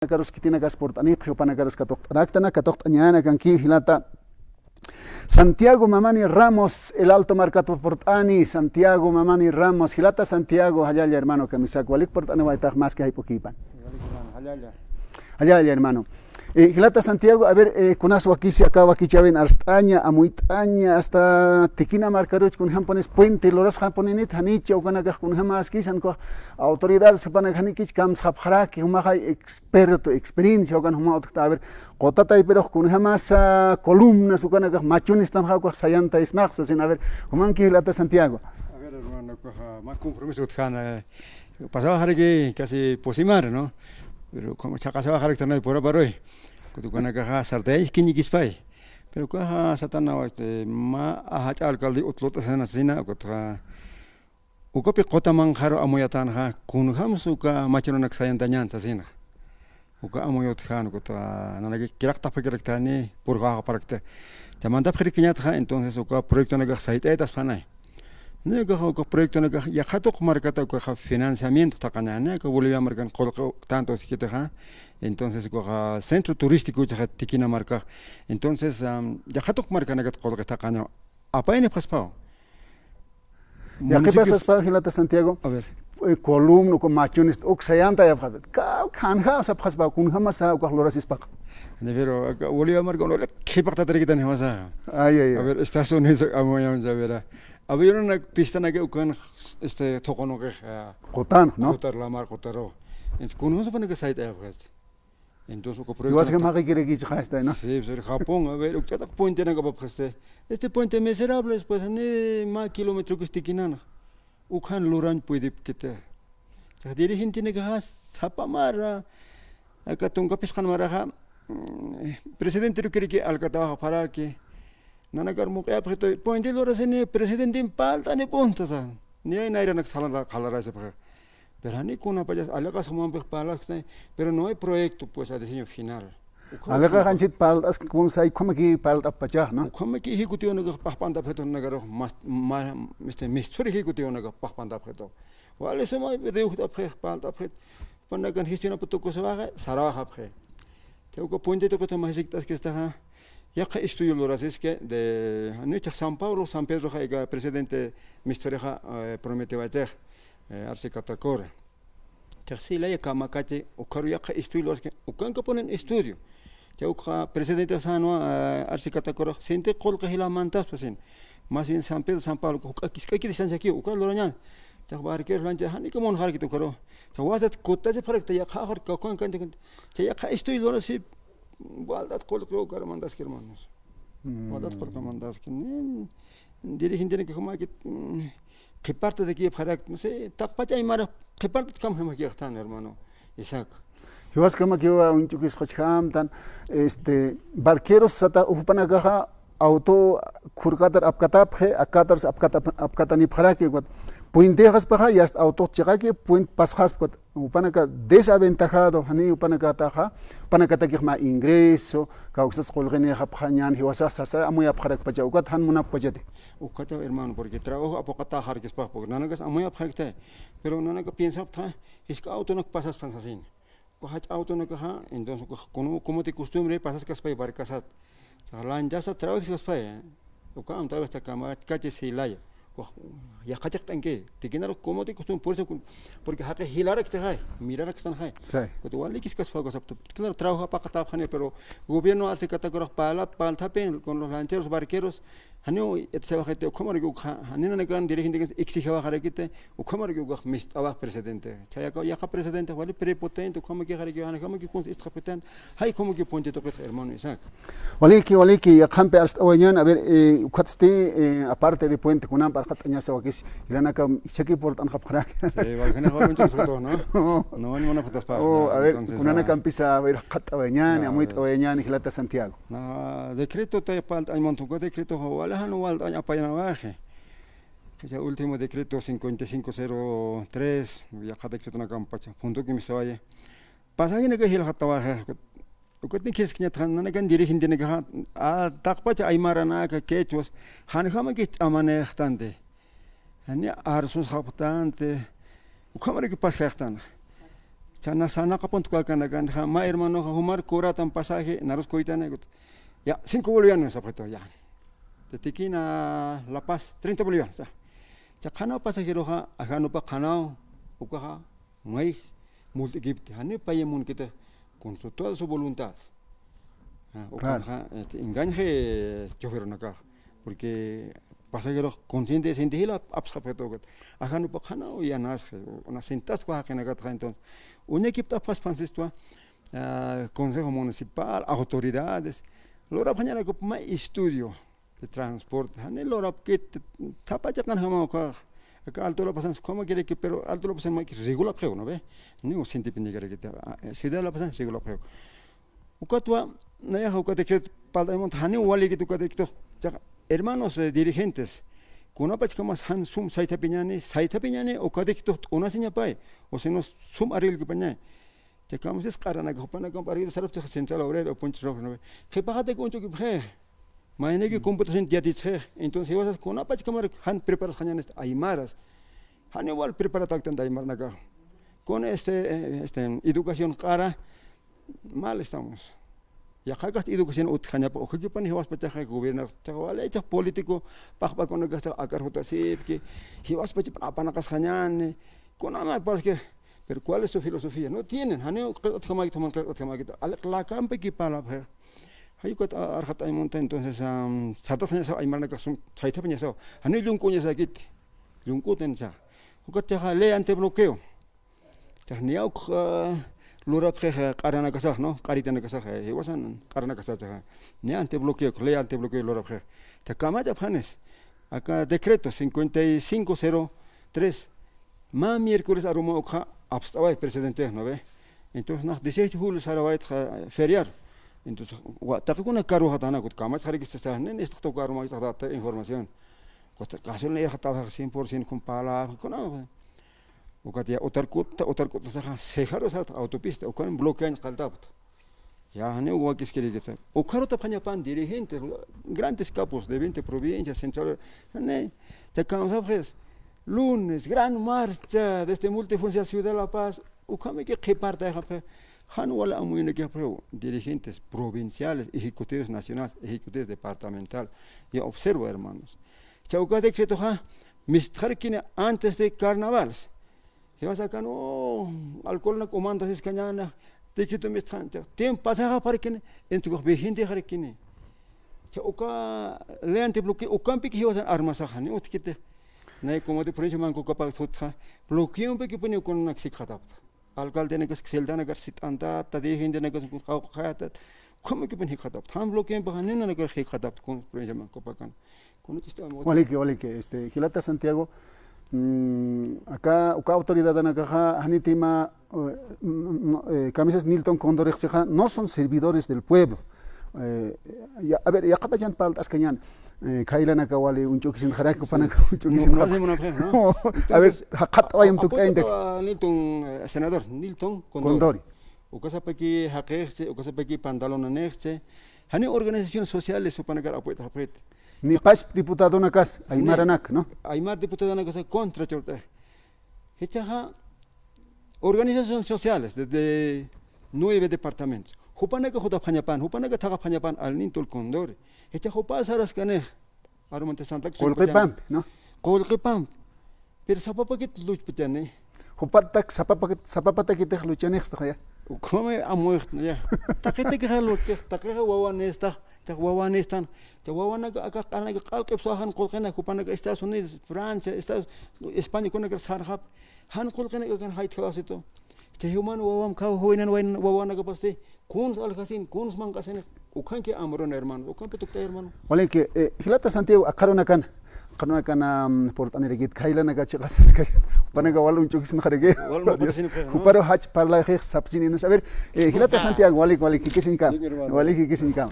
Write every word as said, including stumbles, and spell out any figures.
Jupanakarusa khitinakas purt'anipxi, jupanakarus katuqt'araktan, katuqt'añäni akankiw jilata Santiago Mamani Ramos, El Alto markat purt'ani, Santiago Mamani Ramos, jilata Santiago, jallalla hermano, kamisaki walik purt'aniwaytax maski jayp'ukïpan. Jallalla, hermano. Eh, jilata Santiago, a ver, eh, kunas wakisi aka wakichäwin arst'aña, amuyt'aña, hasta Tiquina markaruch kunjämpunis puente lurasxapunïnit, janicha ukanakax kunjämäskisan, ukax autoridades jupanakax janikich kamsxapxaraki, jumaxay experto, experiencia, ukan juma utjta, a ver, quta taypirux kunjämasa columnas ukanakax machunistanxa ukax sayantaysnax sasin, a ver, jumankiw jilata Santiago. A ver, hermano, ukaxa mä compromiso utjäna, eh, pasawayxaraki casi pusimar, ¿no? Pero como chhaqasawayxaraktanay pura paruy. Ukanakaxa sartayaykiñikispay. Pero ukaxa satanaw, este, mä jach'a alcalde utlut'asina sasina, ukatxa ukapi quta manqharu amuyatänxa, kunjämsa uka machunanak sayantañän sasina. Uka amuy utjän, ukatxa nanaki kiraqtapxakiraktäni, purxawaxaparakta. Chay mantapxirkiñatxa, entonces uka proyectonakax sayt'aytaspänay. Niy ukaxa, uka proyectonakax yaqha tuq markata ukaxa financiamiento taqañäni, uka Bolivia markan qullqi tanto sikitixa. Entonces ukaxa centro turístico uchaxa Tiquina markax. Entonces, am, yaqha tuq markanakat qullqi taqañaw. Apaynipxaspaw. Yaqhipasaspa jilata Santiago. A ver. Eh, columna, uka machunist, uk sayantayapxaspa. Ka, kanxa sapxaspa, kunjämasa ukax lurasispaqa. Pero aka Bolivia marka uno qhipaqtatarikitani jumasa. Ay, ay, ay. A ver, Estados Unidos, a ver, a ver, a ver. Avionanak pistanaki ukan, este, thuqunuqix, ah, qutan, ¿no? Qutar, lamar qutaru. Entonces, kunjämsa jupanakax sayt'ayapxaspa. Entonces, uka proyecto. Jiwaskamax jikirikichixasta, ¿no? Sí, pues, Japón, a ver, ukch'ataq puentenak apapxaste. Este puente miserable, pues, ni mä kilómetro que Tiquinanxa. Ukan lurañ puydipkiti. Entonces, dirigentenakaxa sapa mara, aka tunka phisqan maraxa, mm, presidenterukiraki alkatawayapxaraki. Nanakar muq'iyapxitu, puente lurasini, presidentemp parlt'anipxta sasa. Niya nayranakas qhalara-, qhalarasipxi. Pero jani kunapachas, aliqas jumampix parlaskta, pero no hay proyecto, pues, a diseño final. Uka aliqax anchhit parlt'askta, kunsa ukhamaki parlt'appachax, ¿no? Ukhamaki ejecutivonakax p'axpantapxitu, nakarux mas, ma, este, misthur ejecutivonakax p'axpantapxitu. Wali suma, pero ukhamapix parlt'apxit. Panakan gestionapxi tukusawaxa, sarawaxapxi. Chay uka puente tuqita mä jiskt'askistaxa, yaqha estudio lurasiski de, janiw chax San Pablo, San Pedroxa, aka presidente misthurixa, eh, prometewaytix, eh, Arce Catacora. Chax Silaya Kamakachi, ukharu yaqha estudio lurasiski, ukankapunin estudio. Chay ukxa presidente sänwa, eh, Arce Catacora, sinti qullqi jila mantaspa sin. Más bien San Pedro, San Pablo, juk'aki, juk'aki distanciakiw, uka lurañan. Chax barqueros lancha, janika munxarakit ukharu. Chax wasat kuttasipxarakta, yaqha axar, kakuan kanti, kanti. Chay yaqha estudio lurasip, walt'at qullqi ukaru mantaski, hermanos. Mm. Walt'at qullqi mantaski. Ni, dirigentenakax jumakit, mm, qhipartatakipxarakta, no sé, taqpach aymara qhipartatkamxamakixtan, hermano Isaac. Jiwaskamakiwa uñch'ukisqachjamtan, este, barqueros sata jupanakaxa, auto khurkatar apkatapxi, akatarus apkatap-, apkatanipxaraki, ukat puentexaspaxa, yasta auto chiqaki, puente pasxaspa, ukat jupanaka desaventajado, jani jupanakataxa, jupanakatakix mä ingreso, kawksas qullqinïxapxañän, jiwasax sasa amuyapxarakpacha, ukat jan munapxpachati. Ukata, hermano, porque trabajo apuqataxarkispax, porque nanakas amuyapxarakta, pero nanaka piensapxta, jisk'a autonak pasaspan sasin. Uka jach'a autonakaxa, entonces, uka como, como de costumbre, pasaskaspay barcasat. Chax lanchasat trabajaskaspay, ¿eh? Uka amtawi hasta Kamakachi Silaya. Uka yaqha chiqt'anki, Tiquinaru como de costumbre, por eso, porque jaqi jilarakchixay, mirarakstanxay. Sí. Ukat walikiskaspay, uka sapta, claro, trabajo apaqatapxani, pero gobierno Arce Catacorax parlat, parltapin con los lancheros, barqueros, janiw, etsewaxiti, ukhamaraki ukxa, jani nanakan dirigente exigiwaxarakiti, ukhamaraki ukax mist'awax presidente. Chayaka yaqha presidente wali prepotente, ukhamaki xaraki, ukhamaki kunsa ist'xapxitanta, jay ukhamaki puente tuqitxa, hermano Isaac. Waliki, waliki, yaqhampi arst'awayañäni, a ver, eh, ukhatsti, eh, aparte de puente, kunamp arxat'añasa wakis, jilanaka, ichhaki purt'anxapxaraki. Sí, waljanix wal uñch'apxitux, ¿no? No, ni munapxitaspa. Oh, a ver, entonces, kunanakampisa, a ver, arxat'awayañäni, amuyt'awayañäni, jilata Santiago. Na, decreto ta parlt'añ munta, uka decreto wali jan walt'añ apayanawayxi. Kisa último decreto cincuenta y cinco cero tres, yaqha decretonakampacha, punto que me estaba ahí. Pasajinaka jilxatawayxi, ukat, ukat ni khiskiñatxa, nanakan dirigentenakaxa, a, taqpacha aymaranaka, quechuas, janjamaki ch'amanïxtanti. Jani arsusxapxtanti, ukhamaraki pasjayxtanxa. Chana sana kapun tukakanakanta, mä hermanoxa jumar cobratan pasaje, narus kuytanakut. Ya, cinco bolivianos, sapxitu, ya. De Tiquina a La Paz, treinta bolivianos, ya. Cha qhanaw pasajeroxa, ajanupa qhanaw, ukaxa, may, mult'ikipti, jani paya munkita, con su, toda su voluntad. Ah, claro. Ukanxa, este, engañje, eh, choferunakax. Porque pasajerox consciente, siente jila apsxapxitukat. Ajanupa qhanaw yanasxi, una sentas jaqinakatxa, entonces. Uñakipt'apxaspan sistwa, ah, Consejo Municipal, autoridades. Lurapxañanakupma estudio de transporte. Jani lurapkit, thapa chiqanjama ukax. Aka Alto La Pazan, como quiere que, pero Alto La Pazan maki regulapxiw, ¿no ve? Ni un sentipiñakarikit, ah, eh, ciudad La Pazan regulapxiw. Ukatwa, nayaxa uka decreto palt'aymunta, janiw walikit uka decreto, chaqa, hermanos, eh, dirigentes, kunapachkhamas jan sum saythapiñani, saythapiñani, uka decreto t'unasiñapay, o si no, sum arreglkipañay. Chakamas es q'aranaka, jupanaka arreglo sarapchixa Central Obrera, o Poncho Rojo, ¿no ve? Qhipaxatak uñch'ukipxi, maynaki computación yatitxi, entonces, jiwasas kunapachkhamar jan preparasxañanista aymaras, janiw wal preparataktan aymaranaka. Con este, eh, este, educación q'ara, mal estamos. Yaqhakasti educación utjañapa, ukhakipan jiwaspachaxa gobiernar, chaxa wali, chaxa político, paqpakunakaxa akar jutasipki, jiwaspachapan apanaqasxañani, kunana parece que, pero ¿cuál es su filosofía? No tienen, jani qillqatjamakit, juman qillqatjamakit, aliq lakampiki parlapxi. Jay ukat a-, arxat'aymunta, entonces, am, satasxañasaw, aymaranakax sum, saythapiñasaw, jani llunk'uñasakit, llunk'utan chaxa. Ukat chaxa ley antibloqueo. Chax niya uk, ah, lurapxi, ah, q'aranakasax, ¿no? Q'aritanakasax, eh, jiwasan q'aranakasax chaxa. Niya antibloqueo, ley antibloqueo lurapxi. Chax kamachapxanis. Aka decreto cincuenta y cinco cero tres. Mä miércoles aruma ukxa apst'away presidente, ¿no ve? Entonces, nax dieciséis de julio sarawaytxa feriar. Entonces, wa-, taqikuna karuxatanakut kamachxarakistasa, nen istxta uka aruma istxta información. Costa, gasolina irxatawaxa cien por ciento kun pala, kuna. Ukat ya utarkut, utarkut saxa, cejaru sarta autopista, ukan bloqueañ qaltapta. Ya, jani uka wakiskirikita. Ukarutapxañapan dirigentes, grandes capos de veinte provincias, central, jani, chakamsapxis, lunes, gran marcha desde Multifuncional Ciudad de La Paz, ukhamiki qhipartayxapxi, jan wali amuyunakipxiw, dirigentes provinciales, ejecutivos nacionales, ejecutivos departamental. Ya observo, hermanos. Cha uka decretoxa, mistxarkini antes de carnavales. Jiwasa akan, oh, alcoholnak umantasiskañäni, decreto mistxan, cha, tiempo pasaxapxarkini, entonces vigentexarkini. Cha uka ley antibloqueo, ukampiki jiwasan armasaxa, ni utjkiti. Nay como de provincia Manco Capac jutxa, bloqueompikipuniw kunanak sikxatapxta. Alcaldenakas, celdanakar sit'antata, dirigentanakas qawqxatat, ukhamikipun jikxatapxta. Jan bloqueompix, jan ninanakar jikxatapxta, kun provincia Manco Capac. Waliki, waliki, este, jilata Santiago, mm, aka, uka autoridadanakaxa, janiti mä, eh, mm, mm, eh, kamisas Nilton Condorix sixa, no son servidores del pueblo. Eh, ya, a ver, yaqhapachan parlt'askañäni, eh, khaylanaka wali uñch'ukisinxaraki, jupanaka uñch'ukisinxaraki. No, no, no, no, no. A ver, entonces, jaqhat wayam apoyo tukt'añtak. A Nilton, eh, senador Nilton Condori. Condori. Ukasapaki jaqixchi, ukasapaki pantalonanixchi. Jani organizaciones sociales jupanakar apoyt'apxit. Ni pasp diputadonakas, ni aymaranak, ¿no? Aymar diputadonakas contra churt'ax. Jichhaxa organizaciones sociales de, de nueve departamentos. Jupanaka jutapxañapan, jupanaka thaqhapxañapan al Nilton Condori. Jichhax jupa saraskanix. Arumanta Santa Cruz qullqipampi, ¿no? Qullqipampi. Pero sapapakit luchpachani. Jupatak sapapakit, sapapatakitix luchanixta ya. Ukhumi amuyxta ya. Taqitakix luchix, taqixa wawanïstax, tax wawanïstan. Tax wawanaka aka q'alnaka q'al q'ipsuwa jan qullqina, jupanaka Estados Unidos, Francia, Estados, España kunakar sarxap. Jan qullqinaka kan jaytjawasitu. Chay juman wawam khaw juwinan wawanakapasti. Kuns aljasin, kuns manq'asin, ukhanki amruna, hermano, ukhampi tukt'ay, hermano. Walinki, eh, jilata Santiago, aqharunakan, aqharunakana, mm, purt'anirakit, khaylanaka chiqasiskay, jupanaka wal uñch'ukisinxaraki. Wal uñch'ukisinxaraki, ¿no? Juparu jach parlayxix sapsininas. A ver, eh, jilata Santiago, walik, walik, jikisiñkam. Bien, hermano. Walik, jikisiñkam.